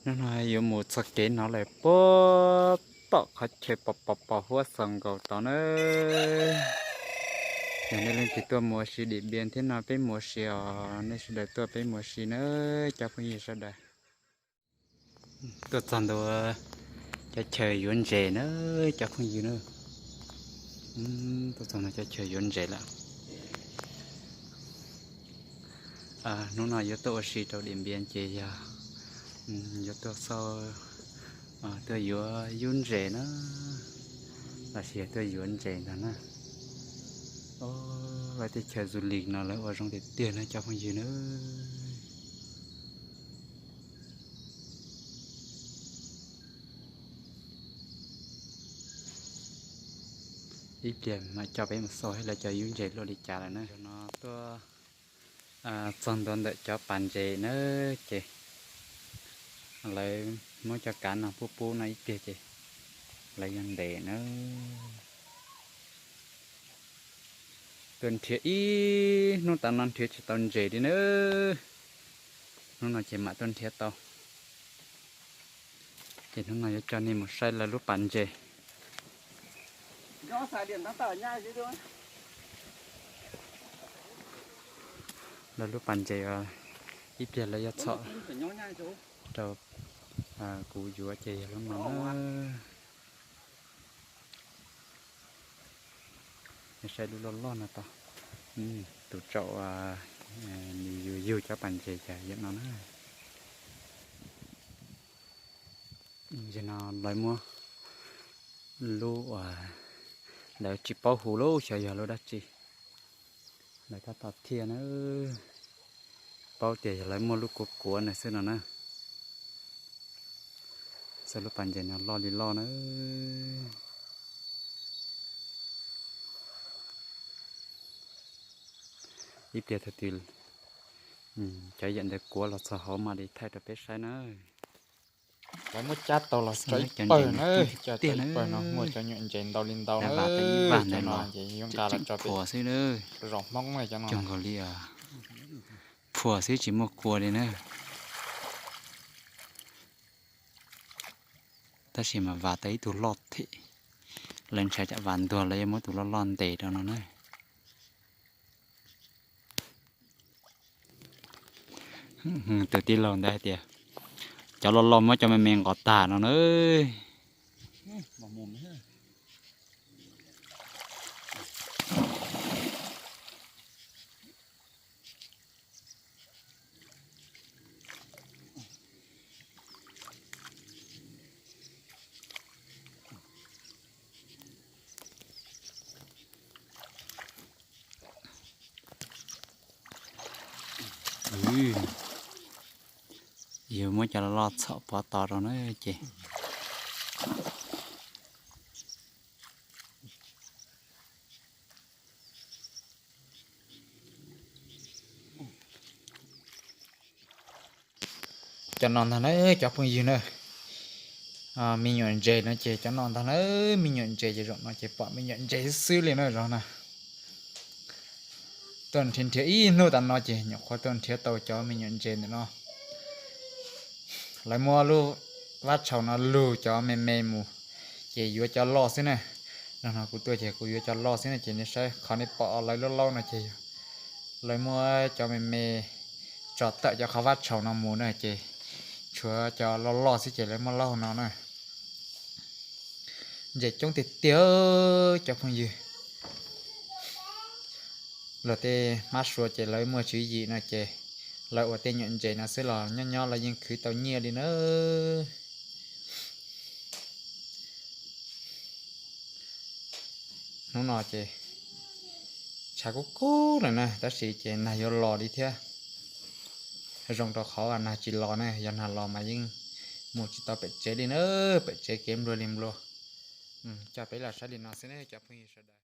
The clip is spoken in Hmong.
Hnub no yuav mus txog kev no lawm puag tom qhov chaw pos pos pos huab xaus nkaus tod na. Yog nej leej twg tuaj mus ua si Dim Npias thiab no peb mus ua si os, nej sawv daws tuaj peb mus ua si na cov phooj ywg sawv daws. Tuaj txog ntua cov chaw yuav ntses na cov phooj ywg na. Tuaj txog ntua cov chaw yuav ntses lawm. Hnub no yuav tuaj ua si rau Dim Npias ces yog yuav tuaj xauj, tuaj yuav yub ntses na, los sis yog tuaj yuav ntses ntag na. Lawv teb chaws du lịch no lawv ua zoo tiag tiag na cov phooj ywg na. Ib pliag mam coj peb mus xauj lawv cov yub ntses luaj li cas lawm na. No tuaj txog ntua ntawm cov pas ntses na, ces lawv muab cov kav no pub pub no ib pliag ces lawv yuav ntes na. Tuaj nrhiav ib hnub tas no nrhiav tsis tau ntses li na. Hnub no ces mam tuaj nrhiav tau. Ces hnub no yuav coj nej mus saib lawv lub pas ntses. Lawv lub pas ntses, ib pliag lawv yuav txhom rau kuv yuav ces yog lub no na. Saib lub loj loj no tau. Tus tsaum nws yug yug cov pas ntses cas yog no na. Yog no lawv muab lub uas lawv tsis paub hu lub xyov yog lub dab tsi, lawv tab tom thiaj na, paub tias yog lawv muaj lub kuav kuav na xwb no na. Xauj lub pas ntses no loj li loj na. Ib pliag thaum twg cov yam ntawd kuav los txog hauv mam li thaij rau peb saib na. Lawv muab cab tau los tso ib pawg na, cov ib pawg no muaj cov nyuam ntses ntau li ntau na. Cov no ces yuav nqa los tso pem zos Hmoob cov no. Cog nkaus li phuam xwb tsis muaj kua li na. Tab sis mas vam tau ib tug loj thiab, lawv ntshai tsam vam ntuag lawv yuav muab tus loj loj ntes rau no na. Tus tij laug ntawd hais tias cov loj loj muab cov me me nqos tag no na. Yus muab cov loj loj txhom pov tod rau na ces. Cov no ntag na cov phooj ywg na, me nyuam ntses no ces cov no ntag na, me nyuam ntses ces zaum no ces pom me nyuam ntses xwb li na zog na. Tuaj nrhiav nrhiav ib hnub tas no ces nyuam qhuav tuaj nrhiav tau cov me nyuam ntses ntawm no. Lawv muab lub vab tshau no lug cov me me mus, ces yuav cov loj xwb na. Zaum no kuv tuaj ces kuv yuav cov loj xwb na, ces nej saib qhov nej pom lawv laub laub no ces yog lawv muab cov me me tso tawm cov qhov vab tshau no mus na, ces tshuav cov loj loj xwb ces lawv muab laub no na. Ntses coob tiag tiag cov phooj ywg. Luag tej hmab suav ces lawv muaj tswv yim no ces lawv ua tej nyuam ntses no xwb los nyob nyob los yeej khwv tau nyiaj li na. Hnub no ces tshav kub kub lawm na, tab sis ces nag yuav los li thiab. Zoo rau qhov nag tsis los na, yog nag los mas yeej mus tsis tau pem tsev li na, pem tsev kev nplua li nplua. Coj peb los saib li no xwb ne cov phooj ywg sawv daws.